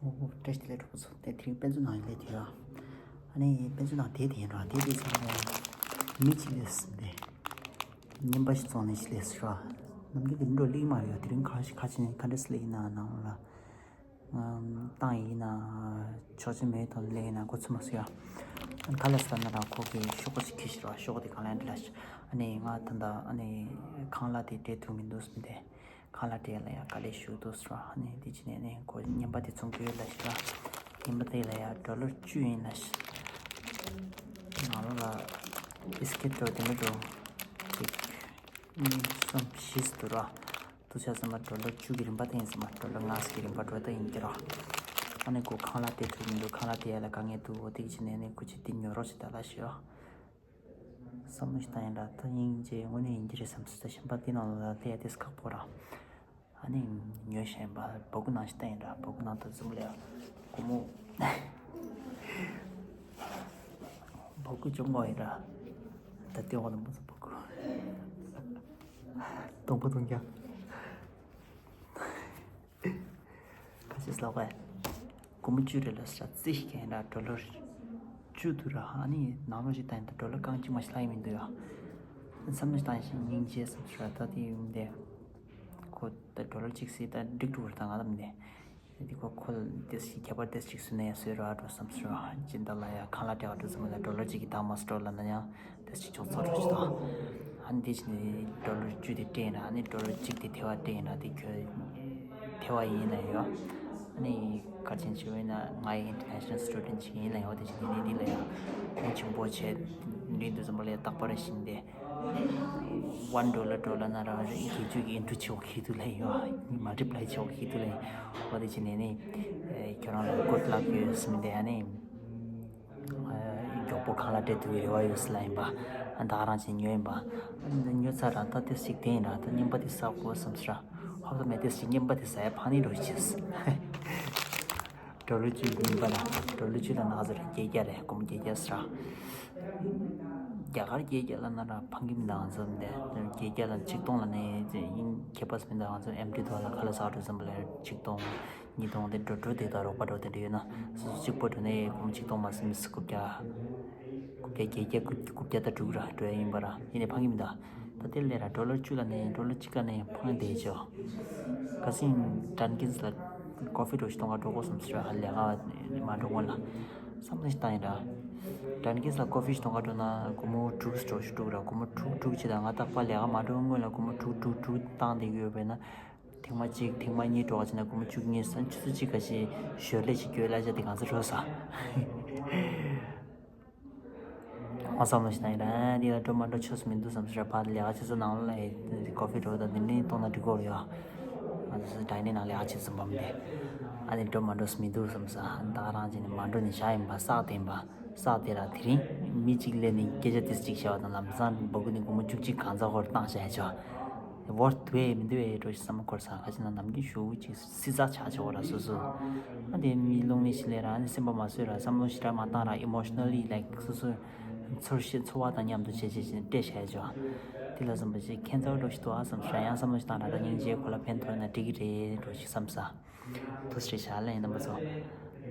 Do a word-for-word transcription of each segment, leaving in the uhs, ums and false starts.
ཨོ་བཀྲ་ཤིས་བདེ་ལེགས་གྲོགས་པོ་ཚོ། དེ་དེ་རིང་དཔེ་མཛོད་ནང་སླེབས་དེ་ཡོད། ཨ་ནི་དཔེ་མཛོད་ནང་དེ་དེ་ཡིན་ར་དེ་དེ་ཚང་མ་མི་གཅིག་སླེབས་ཟིན་ཏེ། རྔན་པ་ཞིག་བཙོང་ནས་ཞིག་སླེབས་ཟིན་ར། ནམ་རྒྱུན་དེ་འདྲ་ལེགས་མ་རེད་ཡ། དེ་རིང་ག་ཞིག་ཁ་ཆེ་ནས་ག་འདྲ་སླེབས་ཡིན་ན་ནང་ལ། བཏང་ཡིན་ན་ཆོག་ཆེ་མེད་དོན་ལེགས་ཡིན་ན་གོ་ཚོད་མ་སོང་ཡ། ག་ལ་ས་ན་ར་ཁོ་གི་ཤོག་གུ་ཞིག་ཁྱེར་ཤི་ར། ཤོག་གུ་དེ་གང་ལ་འདྲ་ལ་ཤི། ཨ་ནི་ང་ད་ལྟ་ཨ་ནི་ཁང་གླ་དེ་སྤྲད་ཐུབ་མི་འདུག་ཟིན་ཏེ། ཁང་གླ་སྤྲད་ལ་ཡ་དཀའ་ལས་ཞུ་འདུག་ཟེར་བ། ཨ་ནི་དེ་བྱས་ནས་ནི་ཁོ་རྔན་པ་དེ་བཙོང་གི་ཡོད་ལ་ཤི་ར། རྔན་པ་དེ་ལ་ཡ་ཌོ་ལར་བཅུ་ཡིན་ལ་ཤི། ནང་ལོགས་ལ་བི་སི་ཀེ་ཊི་འགྲོ་དེ་འདྲ་འགྲོ། གཅིག་གཉིས་གསུམ་བཞི་ཟེར་འདུག་ར། དུ་ཆ་ཚང་མ་ཌོ་ལར་བཅུ་གི་རིན་པ་དེ་ཡིན་ཟེར་མ། ཌོ་ལར་ལྔ་ཟེར་གི་རིན་པ་འགྲོ་ད་ཡིན་གྱི་ར། ཨ་ནི་ཁོ་ཁང་གླ་སྤྲད་ཐུབ་མི་འདུག་ཁང་གླ་སྤྲད་ཡ་ལ་དཀའ་ངལ་འདུག་འོ་དེ་བྱས་ནས་ནི་ཁོ་ཅིག་དེ་ཉོ་རོགས་བྱེད་ད་ལ་ཤི་ཡ། བསམ་བློ་ཞིག་བཏང་ཡིན་ར། ད་སྙིང་རྗེ་དངོས་གནས་ཡིན་གྱི་རེད་བསམ་སོང་། ད་གཞན་པ་དེ་ནང་ལ་སླེབས་ཡ་དེ་ཁག་པོ་ར། ཨ་ནི་ཉོས་ཤེས་པ་སྦུ་གུ་ནང་ཞིག་བཏང་ཡིན་ར། སྦུ་གུ་ནང་དུ་འཛུམ་ལེ་ཡ། སྒོར་མོ་སྦུ་གུ་ཅུང་མོ་ཡིན་ར། ད་ལྟའི་འོག་ནས་མོ་ཚོ་སྦུ་གུ་སྟོང་པ་སྟོང་རྐྱང་། ཁ་ཤས་ལོག་པས། སྒོར་མོ་བཅུ་རེད་ལ་ས་རྩིས་ཤིག་ཡིན་ར། ཌོ་ལར་བཅུ་འདུག་ར། ཨ་ནི་ནང་ལོགས་ཞིག་བཏང་ཡིན་ད་ཌོ་ལར་རྐང་གཅིག་མ་ཞིག་ལྷག་ཡིན་མི་འདུག་ཡ། བསམ་བློ་ཞིག་བཏང་ཡིན་ཞིག་སྙིང་རྗེ་བསམ་ཚུལ་ར། ད་དེ་ཡིན་ཏེ། ཁོ་ད་ཌོ་ལར་གཅིག་སྲིད་ད་འགྲིག་འགྲོ་བར་ད་ང་ད་མི་འདེ། དེ་ཁོ་ཁོ་ཏེས་ཅིག་ཁྱད་པར་ཏེས་ཅིག་སུ་ནས་ཡང་སོས་ར་འགྲོ་བསམ་སོ་ར། སྦྱིན་བདག་ལ་ཡང་ཁང་གླ་སྤྲད་པ་འགྲོ་ཙམ་ལ་ཌོ་ལར་གཅིག་གི་དག་མ་སོ་ཌོ་ལར་ན་ཡང་ཏེས་ཅིག་ཆོག་ཚོགས་འགྲོ་ཅིག་དང་། ཨ་ནི་དེ་བཞིན་ཌོ་ལར་བཅུ་དེ་སྤྲད་ན། ཨ་ནི་ཌོ་ལར་གཅིག་དེ་ཐེ་བ་སྤྲད་ན་དེ་ཁྱོད་ཐེ་བ་ཡིན་ན་ཡོད། ཨ་ནི་ག་ཅན་ཆེ་བས་ན་ང་ཡི་ཨིན་ཊར་ནེ་ཤ་ནལ་སི་ཊུ་ཌེན་ཊི་ཅིག་ཡིན་ན་ཡོད། དེ་བཞིན་ནི་འདི་ལ་ཡང་ཁོང་ཆེན་པོ་བྱས་འདི་འདུག་ཙམ་པ་ལས་རྟག་པར་བཞིན་ཏེ། ཝན་ཌོ་ལར་ཌོ་ལར་ན་རང་རེ་ཁྱེད་ཚོས་ཀྱི་ཨིན་ཊུ་ཆེ་བོ་ཁྱེད་ཚོ་ལ་ཡོད། མལ་ཊི་པ་ལའི་ཆེ་བོ་ཁྱེད་ཚོ་ལ་ཡོད། འོ་དེ་བྱས་ནས་ནི་ཁྱོད་རང་ལ་གུཌ་ལག་ཡོད་ཟེར་མི་འདི་ཨ་ནི་མགྱོགས་པོ་ཁང་གླ་སྤྲད་ཐུབ་པའི་རེ་བ་ཡོད་ཟེར་ལ་ཡིན་པ། ད་ག་རང་བྱས་ཉོས་ཡིན་པ། ཉོས་ཚར་ར་ད་ཏེས་ཅིག་དེ་ཡིན་ར། ད་རྔན་པ་དེ་ཟ་དགོས་བསམ་ཟེར་ར། ཧོབ་ཏེ་མེད་ཏེས་ཅིག་རྔན་པ་དེ་ཟ་ཡ་ཕངས་ནི་འགྲོ་ཤེས། ཌོ་ལར་བཅུ་ཡིན་པ་ལ་ཌོ་ལར་བཅུ་ལ་ནག་ཟེར་བརྒྱད་བརྒྱ་རེད། སྒོར་མོ་བརྒྱད་བརྒྱ་ཟེར། རྒྱ་གར་བརྒྱད་བརྒྱ་ལ་ན་ར་ཕང་གི་མི་འདུག་ང་ཚོ་འདི་བརྒྱད་བརྒྱ་ལ་ཆིག་སྟོང་ལ་ནས་ཡིན་ཁྱད་པར་མི་འདུག་ང་ཚོ་ཨེམ་ཊི་དོ་ལ་ཁ་ལ་ཟག་འགྲོ་ཙམ་པ་ལ་ཆིག་སྟོང་ཉིས་སྟོང་དེ་འགྲོ་འགྲོ་དེ་དང་རོགས་པ་འགྲོ་དེ་འདྲ་ཡོད་ན་སོ་སོ་གཅིག་པོ་འགྲོ་ནས་སྒོར་མོ་ཆིག་སྟོང་མ་ཟིན་མི་སི་དགུ་བརྒྱ་དགུ་བརྒྱ་བརྒྱད་བརྒྱ་དགུ་བརྒྱ་དང་དྲུག་ར་འགྲོ་ཡ་ཡིན་པ་ར། ཡིན་ནས་ཕང་གི་མི་འདུག་ད་དེ་ལས་ར་ཌོ་ལར་བཅུ་ལ་ནས་ཌོ་ལར་གཅིག་ལ་ནས་ཕང་བསྡད་ཆོག་ཁ་སང་ཌན་ཀིན་སི་ལ་ཀོ་ཕི་འགྲོ་ཞིག་གཏོང་ག་འགྲོ་དགོས་བསམ་ཟེར་ལས་ཀ་མ་འགྲོ་སྔོན་ལ་བསམ་བློ་ཞིག་བཏང་ཡིན་ར། ཌན་ཀིན་སི་ལ་ཀོ་ཕི་ཞིག་གཏོང་ག་འགྲོ་ན་སྒོར་མོ་དྲུག་འགྲོ་ཞིག་དྲུག་ར། སྒོར་མོ་དྲུག་དྲུག་བྱེད་དང་ང་ད་པ་ལས་ཀ་མ་འགྲོ་སྔོན་ལ་སྒོར་མོ་དྲུག་དྲུག་དྲུག་བཏང་བསྡད་ཀྱི་ཡོད་པས་ན་ཐེངས་མ་གཅིག་ཐེངས་མ་གཉིས་འགྲོ་ག་བྱེད་ན་སྒོར་མོ་བཅུ་གཉིས་སམ་ཆུ་ཚོད་གཅིག་ག་ཞིག་ཞོར་ལས་ཞིག་དགོས་ལ་བྱ་དེ་གང་ས་འགྲོ་ས། ང་བསམ་བློ་ཞིག་བཏང་ཡིན་ར། འདི་ལ་འགྲོ་མ་འགྲོ་ཆོས་སུ་མི་འདུག་བསམ་ཟེར་བ་ལས་ཀ་ཆུ་ཚོད་ནང་ལ་ཀོ་ཕི་འགྲོ་དང་འདི་འདྲའི་གཏོང་ན་འགྲིག་གོ་རེད་ཡ། ང་ཚོ་སི་ཌའི་ནིང་ནང་ལས་ཀ་བྱེད་བསམ་པ་མི་འདུག་ཨ་ནི་འགྲོ་མ་འགྲོ་སུ་མི་འདུག་བསམ་ས། ཨ་ནི་ད་ག་རང་བྱས་ནས་མ་འགྲོ་ནས་བཞག་ཡིན་པ་བསགས་བསྡད་ཡིན་པ། བསགས་བསྡད་ར་དེ་རིང་མི་གཅིག་སླེབས་ནས་སྐད་ཆ་ཏིས་གཅིག་བཤད་པ་དང་ལམ་སང་སྦུག་གུ་ནས་སྒོར་མོ་བཅུ་གཅིག་གང་ཚ་ཧོར་བཏང་བཞག་ཡ་ཆོག་ཝོར་ཐུ་ཨེ་མི་འདུག་ཨེ་འགྲོ་ཞིག་བསམ་བློ་འཁོར་ས། ཁ་ཅིག་ན་ནམ་རྒྱུན་ཞུ་ཅིག་སྲིད་ཚ་ཆགས་ཆོག་ར་སོ་སོ། ཨ་དེ་མི་རླུང་ནི་ཞིག་ལས་ར་ཨ་ནི་སེམས་པ་མ་བཟོད་ར་བསམ་བློ་ཞིག་ར་མ་བཏང་ར་ཨི་མོ་ཤི་ནལ་ལི་ལའིཀ་སོ་སོ་ཚོར་ཤེས་ཚོར་བ་དང་མཉམ་དུ་བྱེད་བྱེད་བྱེད་སྤྲད་བྱས་ཆོག་དེ་ལ་བསམ་པ་ཞིག་ཁྱད་མཚར་འགྲོ་ཞིག་འདུག་ཨ་བསམ་ཤ་ཡང་བསམ་བློ་ཞིག་བཏང་ར་ད་སྙིང་རྗེ་ཁོ་ལ་ཕན་ཐོགས་ན་འགྲིག་གི་རེད་འགྲོ་ཞིག་བསམ་ས། དུ་སྲིད་ཤ་ལན་རྣམ་པ་ཚོ།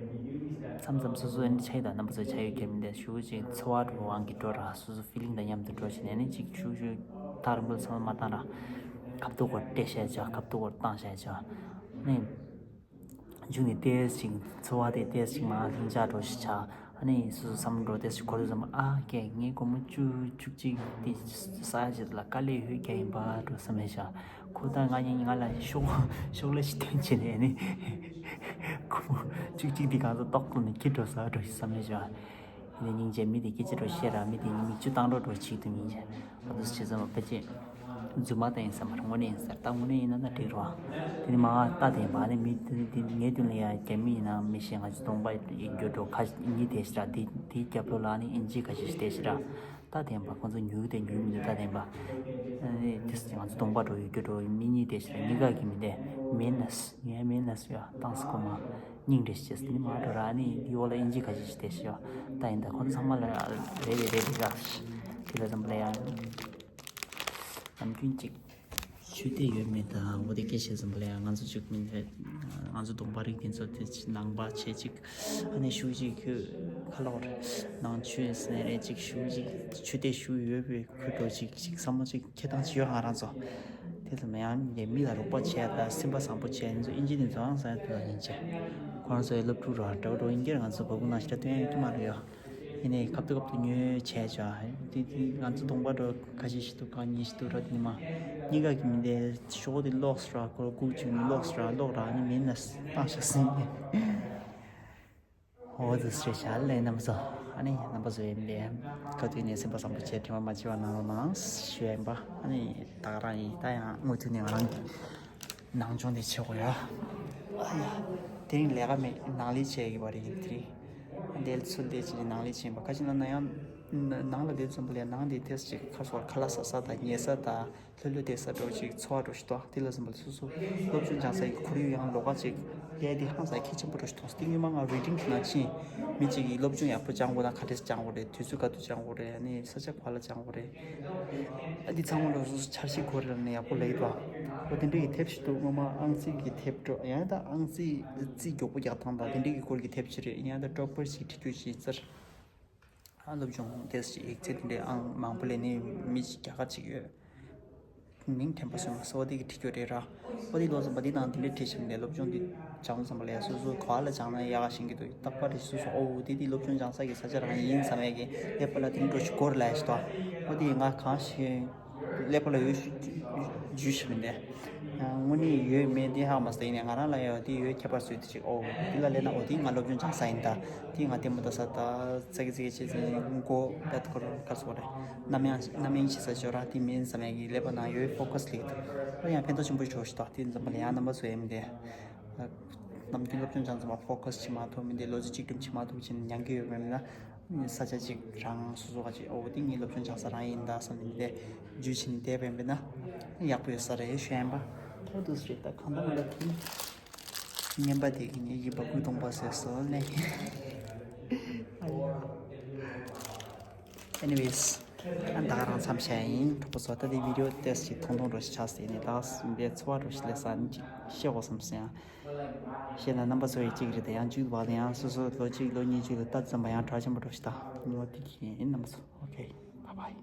མཚམས་མཚམས་སོ་སོ་ཨེ་འདྲ་ཆ་ཡི་དང་རྣམ་པ་ཚོ་ཆ་ཡོད་ཀྱི་མི་འདུག་ཞུ་ཅིག་འཚོ་བ་འགྲོ་དབང་གིས་འགྲོ་ར་སོ་སོ་ཕི་ལིང་དང་མཉམ་དུ་འགྲོ་བྱས་ནས་ནི་ཅིག་ཞུ་ཞུ་ཐག་རིང་པོ་ཚང་མ་མ་བཏང་ར་ཁབ་ཏུ་སྐོར་སྤྲད་བྱས་ཆོག་ཁབ་ཏུ་སྐོར་བཏང་བྱས་ཆོག་ནི་མཇུག་ནས་ཏེས་ཅིག་འཚོ་བ་དེ་ཏེས་ཅིག་མ་ལྷིང་འཇགས་འགྲོ་ཞིག་ཆགས། ཨ་ནི་སོ་སོ་བསམ་བློ་འགྲོ་ཏེས་ཅིག་འཁོར་དུས་ཙམ་ཨ་ཀྱེ་ངས་སྒོར་མོ་བཅུ་བཅུ་གཅིག་དེ་ས་ཡ་ཅིག་ལ་དཀའ་ལས་ཡོད་ཀྱང་ཡིན་པ་འགྲོ་བསམ་མེད་ཤག་ཁོ་ད་ང་ཡིན་ང་ལ་ཤོག་ཤོག་ལས་ཤིག་སྟོན་བྱས་ནས་ནི་ཁོ་མོ་བཅུ་གཅིག་འདི་གང་ཚོད་ཏོག་ཏོ་ནས་ཁྱི་འགྲོ་ས་འགྲོ་ཞིག་བསམ་མེད་ཤག་ཡིན་ནའི་སྙིང་རྗེ་མི་དེ་སྐད་ཆ་འགྲོ་བཤད་ར་མི་དེ་མིག་ཆུ་བཏང་འགྲོ་འགྲོ་ཞིག་ཏུ་སྙིང་རྗེ་ཨ་དུ་བྱེད་ཙམ་པ་ཕལ་ཆེར་རྫུན་མ་ད་ཡིན་བསམ་པར་དངོས་གནས་ཡིན་ཟེར་ད་དངོས་གནས་ཡིན་ན་ན་འགྲིག་རོགས། དེ་ནི་མ་ད་དེ་ཡིན་པ་ནི་མི་དེ་དེ་ངའི་མདུན་ལ་ཡ་རྒྱ་མི་ཡིན་ན་མི་ཤེས་ང་ཚོ་གདོང་པ་ཡིན་རྒྱུ་འགྲོ་ཁ་གཉིས་དེ་ཞིག་ར་དེ་དེའི་རྒྱབ་ལོགས་ལ་ནི་ཨིན་ཇི་ཁ་ཤས་ཤིག་དེ་ཞིག་ར། ད་དེ་ཡིན་པ་ཁོང་ཚོ་ཉུལ་དེ་ཉུལ་མི་འདུག་ད་དེ་ཡིན་པ། ཨ་ནི་དེ་ང་ཚོ་གདོང་པ་འགྲོ་ཡོད་རྒྱུ་འགྲོ་མི་གཉིས་དེ་ཞིག་ར་གཉིས་ཀ་གི་མི་དེ་མེན་ནས་ངའི་མེན་ནས་ཡ་ཏང་སི་ཀོ་མ་སྙིང་རེ་ཞེས་ནི་མ་འགྲོ་ར་ནི་ཡོ་ལ་ཨིན་ཇི་ཁ་ཤས་ཤིག་དེ་ཞིག་ཡ་ད་ཡིན་ད་ཁོང་ཚོ་ཚང་མ་ལ་རེ་རེ་རེ་རེ་ར་དེ་ལ་ཙམ་པ་ལ་ཡ་ནམ་རྒྱུན་གཅིག་ཆོས་དད་ཡོད་མེད་དང་འོ་དེ་སྐད་བཤད་ཙམ་པ་ལ་ཡང་ང་ཚོ་ཅིག་མི་འདུག་ང་ཚོ་གདོང་པ་རིགས་དེ་ཚོ་དེ་ནང་པ་བྱས་ཅིག་ཨ་ནི་ཤུགས་ཅིག་ཁ་ལོག་རེད། ནང་ཆོས་ཟེར་ནས་རེད། ཅིག་ཤུགས་ཅིག་ཆོས་དད་ཤུགས་ཡོད་པའི་ཁུལ་འགྲོ་ཅིག་ཅིག་བསམ་བློ་ཅིག་འཁྱེར་སྟངས་ཅིག་ཡོད། ང་རང་ཚོ་དེ་ཙམ་ཡང་མི་ལ་རོགས་པ་བྱས་དང་སེམས་པ་བཟང་པོ་བྱས། ང་ཚོ་ཨིན་ཇི་དེ་ཚོའང་ཟ་ཡ་དེ་ལ་ཡིན་བྱས་ཁོ་རང་ཚོའི་སློབ་ཕྲུག་ར་འདྲ་བོ་འགྲོ་ཡིན་གྱི་རེད། ང་ཚོ་བ་སྤུ་ནང་ཞིག་ལ་སྟོན་ཡ་ཡོད་ཀྱི་མ་རེད་ཡོ། ཡིན་ནའི་ཁབ་ཏུ་ཁབ་ཏུ་ཉོས་བྱས་བྱ། དེ་དེ་ང་ཚོ་གདོང་པ་འགྲོ་ཁ་ཤས་ཤིག་འདུག་གང་ཉིད་ཤིག་འདུག་ར། དེ་ནི་མ་གཉིས་ཀ་གི་མི་དེ་ཤོག་དེ་ལོགས་ར་ཁོ་སྒུག་བྱུང་ནི་ལོགས་ར་ལོག་ར་ནི་མིན་ན་བཏང་ཤག་ཟིན། འོ་དེ་སྲས་ཤ་ལས་རྣམ་པ་ཚོ། ཨ་ནི་རྣམ་པ་ཚོ་ཡིན་པས་སྐབས་དུས་ནས་སེམས་པ་བཟང་པོ་བྱས་དྲི་བ་མ་བྱེད་པ་གནང་རོགས་གནང་ཞུ་ཡ་ཡིན་པ། ཨ་ནི་ད་ག་རང་ཡིན། ད་ཡང་མུ་མཐུད་ནས་ང་རང་གི་ནང་སྦྱོང་དེ་བྱེད་དགོས་ཡ། ཨ་ཡ། དེ་རིང་ལས་ཀ་མེད། ནང་ལས་བྱེད་ཀྱི་བ་རེད། དེ་རིང་འདིར་ཚུར་བསྡད་ཅིག་ནང་ལས་བྱེད་པ་ཁ་ཅིག་ན་ན་ཡང་ནང་ལ་བསྡད་ཙམ་པ་ལས་ནང་དེ་ཏོག་ཙམ་ཅིག་ཁ་སོར་ཁ་ལག་ཟ་ས་དང་ཉལ་ས་དང་ལྷོད་ལྷོད་བསྡད་ས་འདྲ་ཅིག་འཚོ་བ་འདྲ་ཞིག་འདུག་དེ་ལ་ཙམ་པ་སོ་སོ་སློབ་སྦྱོང་སྦྱང་ས་ཡི་ཁོར་ཡུག་ཡང་ལོགས་ཀ་ཅིག་ཡས་དེ་ཧང་སང་གལ་ཆེན་པོ་འདྲ་ཞིག་མཐོང་སོང་། དེ་སྔོན་མ་ང་རི་ཌིང་གི་ནང་ཕྱིན་མི་གཅིག་གིས་སློབ་སྦྱོང་ཡག་པོ་སྦྱང་དགོས་ན་ག་འདྲས་སྦྱང་དགོས་རེད། དུས་ཚོད་ག་དུས་སྦྱང་དགོས་རེད། ཨ་ནི་ས་ཆ་ག་ལ་སྦྱང་དགོས་རེད། ཨ་འདི་ཚང་མ་ལ་སོ་སོ་འཆར་གཞི་དགོས་རེད་ལབ་ནས་ཡག་པོ་ལབ་ཡོད་པ། འོ་དེ་འདྲ་གི་དེབ་ཞིག་འདུག་སྔོན་མ་ཨང་རྩིས་ཀྱི་དེབ་འདྲ་ཡང་ད་ཨང་རྩིས་རྩིས་མགྱོགས་པོ་རྒྱག་སྟངས་དང་དེ་འདྲ་གི་སྐོར་གྱི་དེབ་ཞིག་རེད། ཡང་ད་ཀྲོ་པར་ཞིག་ཁྲིད་རྒྱུ་ཞིག་ཡིན་ཙང་། ཨ་སློབ་སྦྱོང་དེ་ཞིག་ཡིག་ཚད་དེ་འདྲའི་ཨང་མང་པོ་ལེན་ནས་མི་ཞིག་རྒྱ་གར་ཅིག་ཡོད། མིང་དྲན་པ་སོང་མ་སོང་། འོ་དེ་གི་ཁྲིད་རྒྱུ་རེད་ར། འོ་དེ་ལོ་ཙམ་པ་འདི་དང་དེ་འདྲའི་ཁྲིད་བཞིན་ནས་སློབ་སྦྱོང་འདི་སྦྱང་ཙམ་པ་ལས་སོ་སོ་ག་ལ་སྦྱང་ན་ཡག་ཤེས་ཀྱི་འདུག་རྟག་པར་རེ་སོ་སོ་ཨོ་འདི་འདི་སློབ་སྦྱོང་སྦྱང་ས་གི་ས་ཆ་རང་ཡིན་བསམ་ཡས་ཀྱི་ཀླད་པ་ལ་དེ་འདྲ་འགྲོ་ཞིག་འགོར་ལ་ཡ་ཞིག་དོ། འོ་དེ་ང་གང་ཤེས། ཀླད་པ་ལ་ཡོད་ཞུ་ཞུ་ཞུ་མི་འདུག་དངོས་གནས་ཡོད་མེད་དེ་ཧ་མ་སོང་། ཡིན་ནའི་ང་རང་ལ་ཡོད་དེ་ཡོད་ཁྱད་པར་བཟོས་དེ་ཅིག་ཨོ་དེ་ལ་སླེབས་ན་ཨོ་དེ་ང་སློབ་སྦྱོང་སྦྱང་ས་ཡིན་ད། དེ་ང་ལྟད་མོ་ལྟ་ས་ད་ཙག་གི་ཙིག་གི་བྱེད་ཚེ་མགོ་བད་ཁོར་ག་སོ་རེད། རྣམ་གཡེང་རྣམ་གཡེང་བྱེད་ས་ཅོ་ར་དེ་མིན་བསམ་ཡས་ཀྱི་ཀླད་པ་ནང་ཡོད་ཕོ་ཁ་སི་ལེགས་འདུག་ཨོ་ཡང་ཕན་ཐོགས་ཆེན་པོ་ཞིག་འགྲོ་ཞིག་དོ། དེ་འཛམ་བུ་གླིང་ཡང་རྣམ་པ་ཚོ་ཡིན་མི་འདུག་ནམ་རྒྱུན་སློབ་སྦྱོང་སྦྱང་ཙམ་པ་ཕོ་ཁ་སི་བྱེད་མ་ཐུབ་མི་འདུག་ལོ་ཚོད་གཅིག་གྲུབ་བྱེད་མ་ཐུབ་ཅིག་མྱང་གི་ཡོད་མེད་ན། ས་ཆ་གཅིག་རང་སོ་སོ་ག་ཅིག་ཨོ་དེ་ངའི་སློབ་སྦྱོང་སྦྱང་ས་རང་ཡིན་ད་བསམ་ནས་འདི་འཇུས་ཕྱིན་བསྡད་པ་ཡིན་པས་ན་ཡག་པོ་ཡོད་ས་རེད་ཞུ་ཡིན་པ། ཐོག་ཏུ་རེད་ད་གང་ལྟར་མ་ལྟར་དེ་ངན་པ་དེ་གི་ངེད་ཀྱི་བ་སྤུའི་གདོང་པ་ཟེར་སོ་ལེ། Anyways ཨ་ད་ག་རང་མཚམས་བཞག་ཡིན། གྲོགས་པོ་ཚོ་ད་དེ་བི་ཌི་ཡོ་ཏོག་ཙམ་ཐུང་ཐུང་འདྲ་ཞིག་ཆགས་སོང་། ཡིན་ནའི་ད་འདི་ཚོར་བ་འདྲ་ཞིག་སླེབས་ས་ནི་ཅིག་བཤད་དགོས་བསམ་སོང་ཡང་། བཤད་ན་རྣམ་པ་ཚོ་ཡི་གཅིག་རེད་དེ་ཡང་བཅུ་བ་དེ་ཡང་སོ་སོ་ལོ་གཅིག་ལོ་གཉིས་གཅིག་ལ་ལྟ་ཙམ་པ་ཡང་གྲགས་ཆེན་པོ་འགྲོ་ཞིག་ད་ཉོ་དེ་གི་ཡིན་རྣམ་པ་ཚོ། Okay, bye bye.